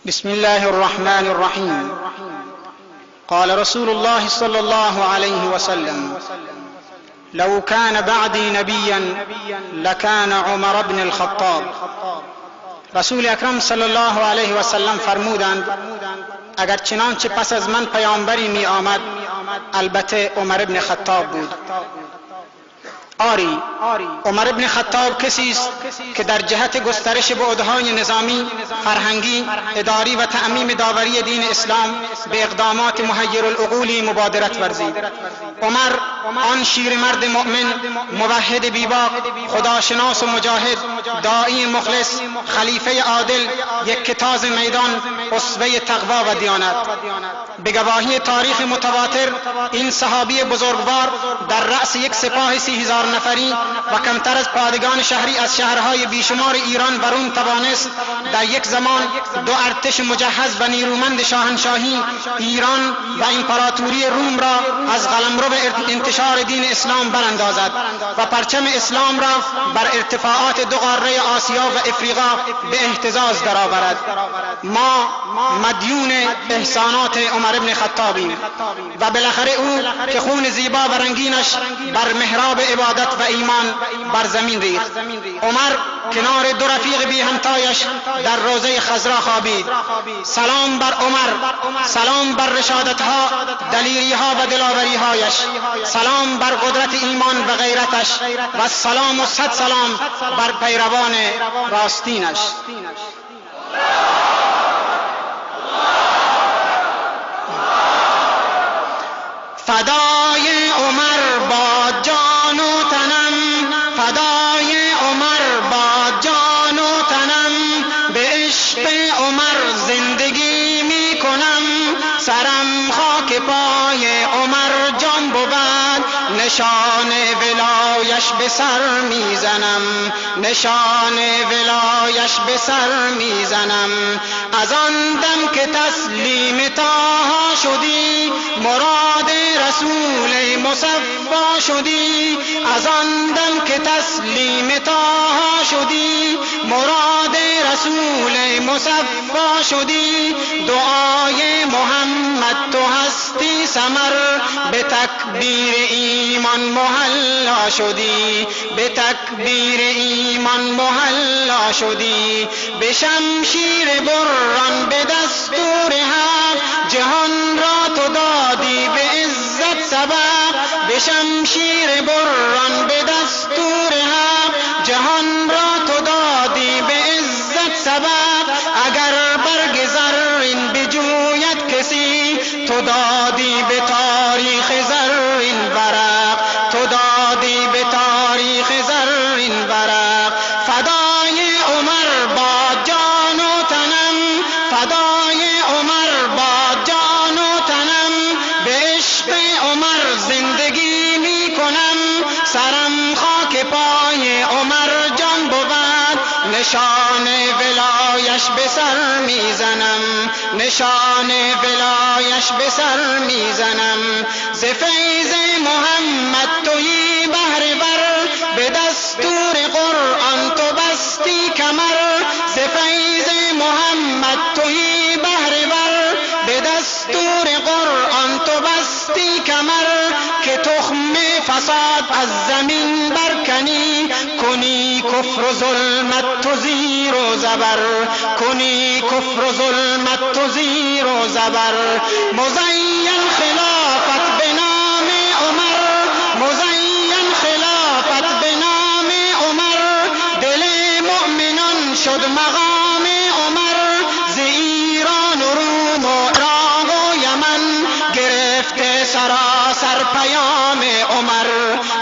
بسم الله الرحمن الرحیم. قال رسول الله صلى الله عليه وسلم: لو كان بعدي نبيا لكان عمر بن الخطاب. رسول اکرم صلی الله علیه و سلم فرمودند: اگر چنانچه پس از من پیامبری می آمد، البته عمر ابن خطاب بود. آری، عمر ابن خطاب کسی است که در جهت گسترش بعدهای نظامی، فرهنگی، اداری و تعمیم داوری دین اسلام به اقدامات محیر العقولی مبادرت ورزید. عمر آن شیرمرد مؤمن، موحد بیباک، خداشناس و مجاهد، داعی مخلص، خلیفه عادل، یکتاز میدان، اسوه تقوا و دیانت. به گواهی تاریخ متواتر این صحابی بزرگوار در رأس یک سپاه 30,000 نفری و کمتر از پادگان شهری از شهرهای بیشمار ایران و روم توانست در یک زمان دو ارتش مجهز و نیرومند شاهنشاهی ایران و امپراتوری روم را از قلمرو انتشار دین اسلام براندازد و پرچم اسلام را بر ارتفاعات دو قاره آسیا و افریقا به اهتزاز درآورد. ما مدیون احسانات عمر ابن خطابیم و بالاخره او که خون زیبا و رنگینش بر محراب عبادت و ایمان بر زمین ریخت. عمر کنار دو رفیق بی همتایش در روضه خضرا خوابید. سلام بر عمر، سلام بر رشادتها، دلیریها و دلاوریهایش، سلام بر قدرت ایمان و غیرتش و سلام و صد سلام بر پیروان راستینش. فدای عمر با جان و تنم، فدای عمر با جان و تنم، به عشق عمر زندگی می کنم، سرم خاک پای عمر جان بود، نشان ولایش به سر میزنم، نشان ولایش به سر میزنم. از آن دم که تسلیم طه شدی، مراد رسول مصفا شدی، از آن دم که تسلیم طه شدی، مراد رسول مصفا شدی، دعای محمد تو هستی ثمر، به تکبیر ایمان محلا شدی، به تکبیر ایمان محلا شدی، به شمشیر بران به دستور حق، جهان را تو دادی به عزت سبق، به شمشیر بران به دستور حق، جهان را تو دادی به عزت سبق، اگر برگ زرین بجوید کسی، تو دادی به تاریخ زرین ورق، تو دادی به تاریخ زرین ورق. فدای عمر با جان و تنم، فدای عمر با جان و تنم، به عشق عمر زندگی می کنم، سرم خاک پای عمر جان بود، نشان ولایش به سر میزنم، نشان ولایش به سر میزنم. ز فیض محمد تویی بهره ور، به دستور قرآن تو بستی کمر، ز فیض محمد تویی بهره ور، به دستور قرآن تو بستی کمر، که تخم فساد از زمین برکنی، کنی کفر و ظلمت تو زیر و زبر، کنی کفر و ظلمت تو زیر و زبر. مزین خلافت به نام عمر، مزین خلافت به نام عمر، دل مؤمنان شد مقام عمر، ز ایران و روم و عراق و یمن، گرفته سراسر پیام عمر،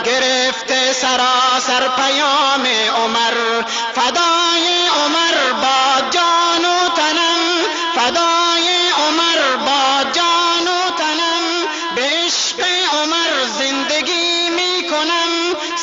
گرفته سراسر پیام عمر. فدای عمر با جان و تنم، فدای عمر با جان و تنم، به عشق عمر زندگی می کنم،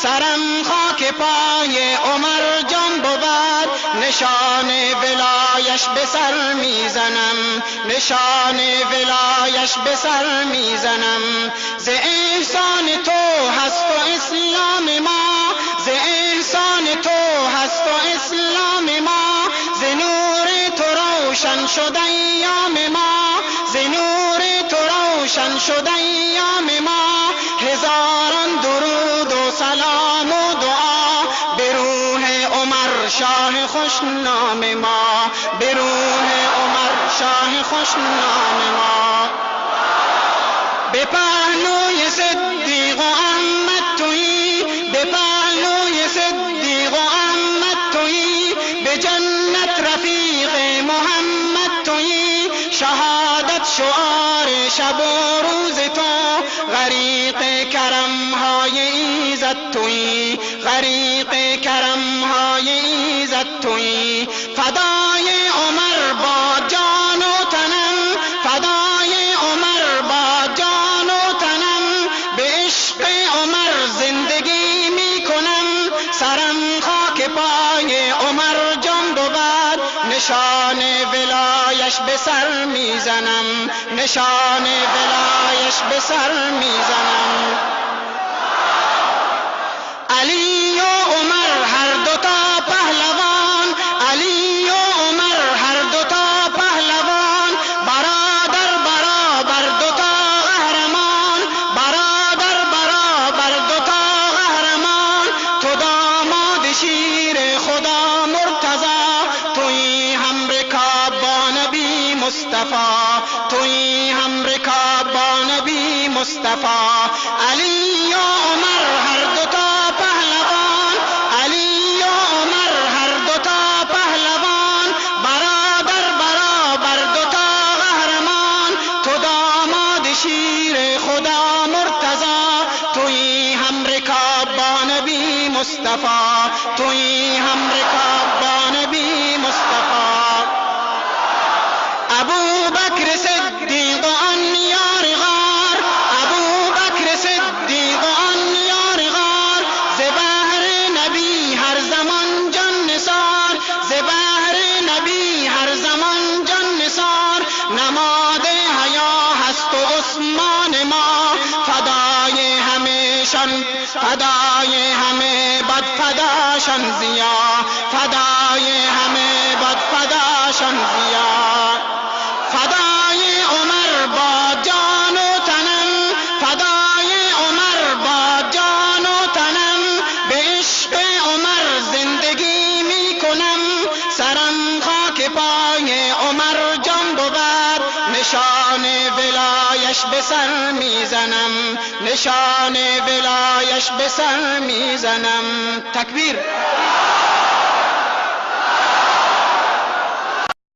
سرم خاک پای عمر جان بود، نشان ولایش به سر میزنم، نشان ولایش به سر میزنم. ز احسان تو هست و اسلام ما، ز احسان تو هست و اسلام ما، ز نور تو روشن روشن شده ایام ما، ز نور تو روشن شده ایام ما. هزاران درود و سلام و دعا به روح عمر شاه خوشنام ما، به روح عمر شاه خوشنام ما. به پهلوی صدیق و احمد تویی، به پهلوی صدیق و احمد تویی، به جنت رفیق محمد تویی. شهادت شعار شب و روز تو، غریق کرم های ایزد تویی، غریق کرم های ایزد تویی. فدای عمر با جان و تنم، فدای عمر با جان و تنم، به عشق عمر زندگی می کنم. سرم خاک پای عمر جان بود، نشان ولایش به سر میزنم، نشان ولایش به سر میزنم. علی و عمر هر دوتا پهلوان، علی و عمر هر دوتا پهلوان، برادر برابر دوتا قهرمان، برادر برابر دوتا قهرمان. تو داماد شیر خدا مرتضی، تویی هم رکاب با نبی مصطفی، تویی هم رکاب با نبی مصطفی. علی و عمر هر دوتا پهلوان، علی و عمر هر دوتا پهلوان، برادر برابر دوتا قهرمان. تو داماد شیر خدا مرتضی، تویی هم رکاب با نبی مصطفی، تویی هم رکاب با نبی مصطفی. ابوبکر صدیق آن یار غار، ابوبکر صدیق آن یار غار، ز بهر نبی هر زمان جان نثار، ز بهر نبی هر زمان جان نثار. نماد حیا هست و عثمان ما، فدای همه‌شان، فدای همه بد فداشان ضیا، فدای همه بد فداشان ضیا. فدای عمر با جان و تنم، فدای عمر با جان و تنم، به عشق عمر زندگی می کنم. سرم خاک پای عمر جان بود، نشان ولایش به سر میزنم، نشان ولایش به سر میزنم. تکبیر.